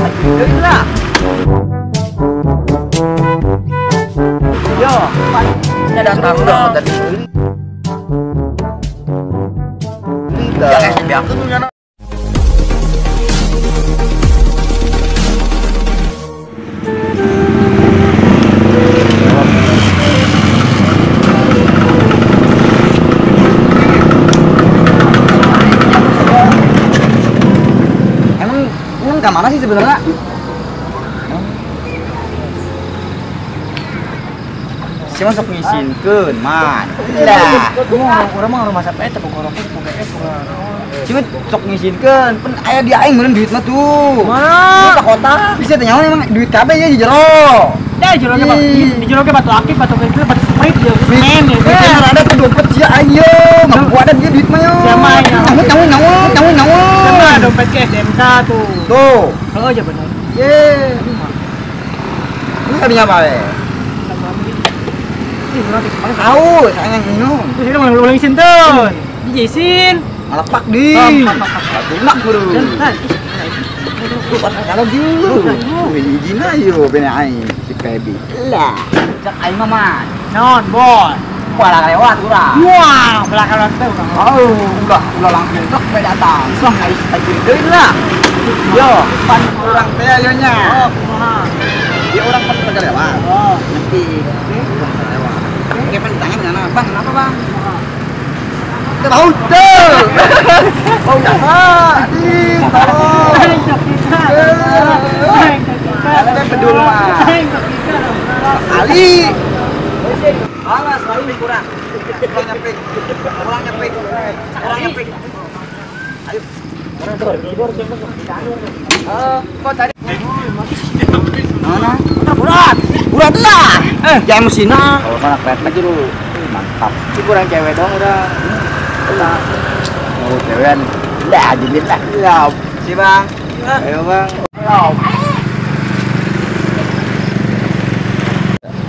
Lah. Yo, nya datang udah tadi. Jangan biarkan tuh nyana. Emang ke mana sih sebenarnya? Si masuk ngisinkeun, man. Lah, urang mah rumah sampe eta boga rokok, boga es, boga. Si mah sok ngisinkeun, pen aya di aing meureun duit mah tuh. Mana? Kota. Bisa teh nyawa emang duit kabeh ya di jero. Ya jero ge di jero ge batu akik, batu kerikil, batu sprite ya, semen ya. Bener ada tuh dompet sia aing ye. Mampu ada dia duit mah yo. Siapa ya? Nyawa nyawa nyawa. Siapa dompet ke SMK tuh. Tuh. Heeh aja bener. Ye. Ini kadinya bae. Tahu, saya yang minum. Terus ini ulang isin tuh. Diisin. Melepak di. Lunak bro. Kalau gitu, izin ayo bene aing si Pebi. Lah, cak aing mah. Non, boy. Kuala lewat urang. Wah, belakang lewat teh urang. Oh, ulah langsung truk bae datang. Sok aing tadi deui lah. Yo, pan urang teh ayo nya. Oh, kumaha? Dia orang pan tegal lewat. Oh, nanti. Kayak pan ditanya mana? Bang, kenapa bang? Bau tuh. Bau jasa. Ih, tolong. Ada pedul mah. Ali. Alas, lagi kurang. Kurang nyepik. Kurang nyepik. Kurang nyepik. Ayo. Kok tadi? Mana? Burat. Burat lah. Jangan mesina. Kalau mana keren aja lu. Mantap. Si kurang cewek dong udah. Udah. Mau cewekan. Lah, jemit lah. Ya, si Bang. Ayo, Bang.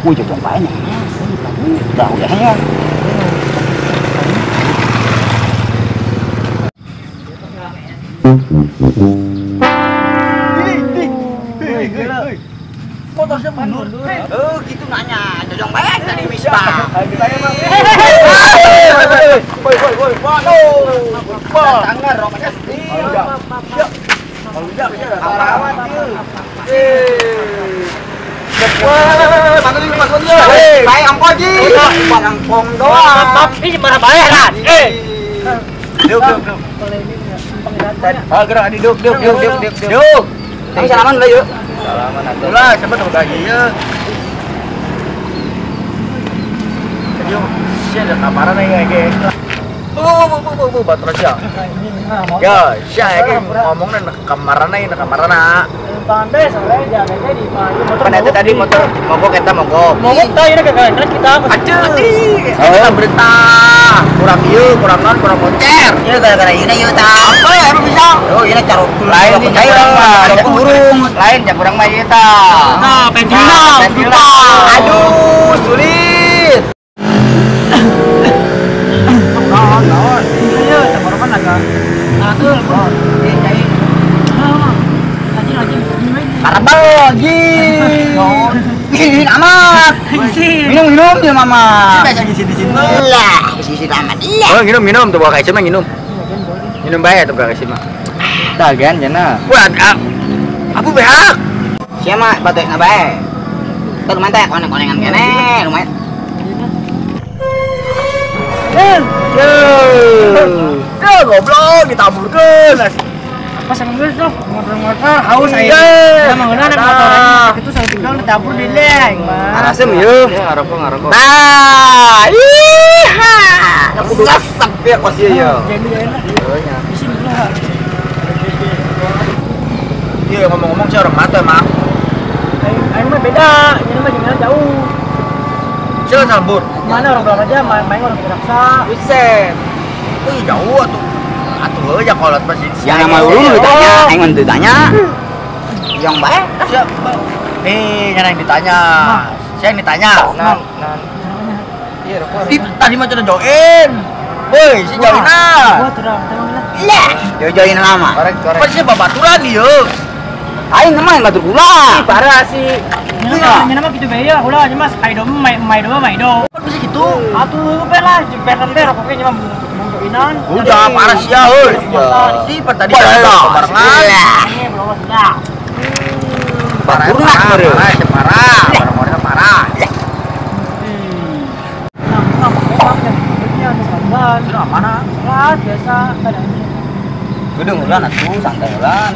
Wih, jauh banyak. Udah ya. Motornya mundur. Oh, gitu nanya. Jojong baik tadi Misbah. Woi, woi, woi. Waduh. Datangnya roknya sedih. Baik angpau ji. Angpong doang. Ini mana bayaran? Duk, duk, duk. Ah, gerak di duk, duk, duk, duk, duk, duk. Kami salaman dulu yuk. Salaman atuh. Ulah, siapa tuh gaji ya? Jadi, sia ada kabaran aja ge. Bu, batur aja. Ya, sia ge ngomongna kamarana ieu kamarana. Pantes oleh jalannya di motor. Pan eta tadi motor mogok eta mogok. Mogok tah ieu kagak kita. Aduh. Eta berita. Kurang ieu, kurang non, kurang moncer. Ieu gara-gara ieu ieu tah. Apa emang bisa? Oh, ieu cara lain di kurang mah. Burung. Lain ja kurang mah ieu tah. Nah, pentilna. Pentilna. Aduh, sulit. Naon, naon. Ieu tah agak ageul. Eh, cai. Lagi Karabel, ji. Gin amat. Minum ya mama. Biasa di sini sini. Lah, di sini amat. Iya. Oh, minum tuh bawa kayak mah minum. Minum bae tuh bawa kayak mah. Tagan jana. Wah, aku behak. Siapa batuk na bae? Tuh lumayan teh koneng-konengan kene, lumayan. Yo, goblok ditaburkeun. Pas yang geus tuh motor-motor haus aing. Emang ngeunah motor aing itu saya tinggal ditabur di leng. Arasem yeuh. Ya ngarokok. Nah, ih. Sesep ya kos ieu ye. Di sini lah. Iya ngomong-ngomong sih orang mata emang. Aing mah beda, ini mah jangan jauh. Sila Salbur. Mana orang belum aja main orang Raksa. Buset. Wih jauh atuh. Atuh aja kolot pasti. Yang nama lu ditanya, aing mah ditanya. Yang bae. Siap. Nih, yang ditanya. Siapa yang ditanya? Nan, nan. Iya, rokok. Tadi mah cenah join. Woi, si joinna. Gua terang, terang lah. Lah, join lama. Korek, korek. Pasti babaturan ieu. Aing Aing mah batur gula. Ih, parah sih. Nya mah kitu bae ya, ulah nya mah kaido mai do mai do. Kan bisa gitu. Atuh pe lah, jempetan teh rokoknya nya mah bungkuinan. Udah parah sia euy. Si tadi barengan. Ini belum sudah. Parah, parah, parah, parah, parah. Nah, mana? Lah, biasa kadang. Gedung ulan atuh santai ulan.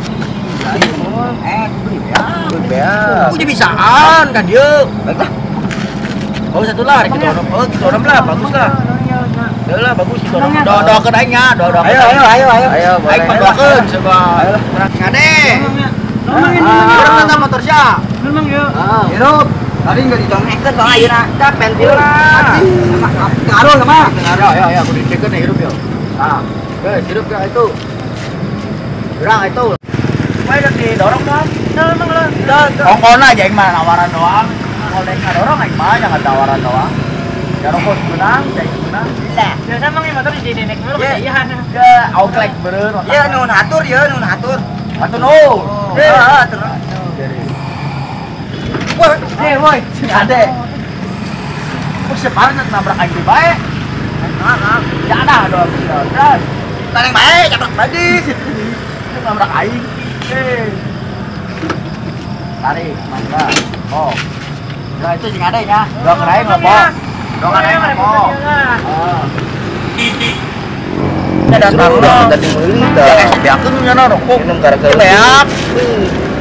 Beli ya. Beli ya. Udah bisaan kan dia. Baiklah. Bagus satu lah, kita orang. Oh, kita orang lah, bagus lah. Udah lah, bagus kita orang. Doakeun aing nya, doakeun. Ayo, ayo, ayo, ayo. Ayo, aing mah doakeun coba. Ngade. Urang nonton motor sia. Memang yo. Hirup. Tadi enggak dicongekeun soalnya ayeuna teh pentil lah. Sama ngaruh sama. Ya, ya, ya, kudu dikeun hirup yo. Nah, geus hirup ya itu. Urang itu. Supaya udah didorong kan? Nah, emang lah. Ongkona aja aing mah nawaran doang. Kalau naik ngadorong aing mah jangan tawaran doang. Ya rokok menang, cai menang. Lah, biasa emang motor di denek mulu iya. Ya, auklek beureun. Ya nuhun hatur ya, nuhun hatur. Hatur nuhun. Heeh, hatur. Woi, woi, sing ade. Kok separah nabrak aing bae. Heeh. Ya ada doang. Dan taneng bae, nabrak tadi. Nabrak aing. Tarik, mangga. Oh. Nah, itu sing ade nya. Doakeun aing ngopo. Doakeun aing ngopo. Heeh. Datang tadi meuli tah. Beakeun nya rokok. Minum gara-gara beak.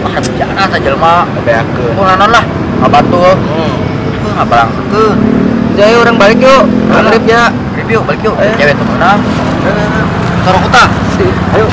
Wah, bicara saja jelema beakeun. Kunaon lah, ngabatu. Heuh, ngabalangkeun. Jaya orang balik yuk. Rip ya. Rip yuk, balik yuk. Cewek tuh menang. Torok utah. Ayo.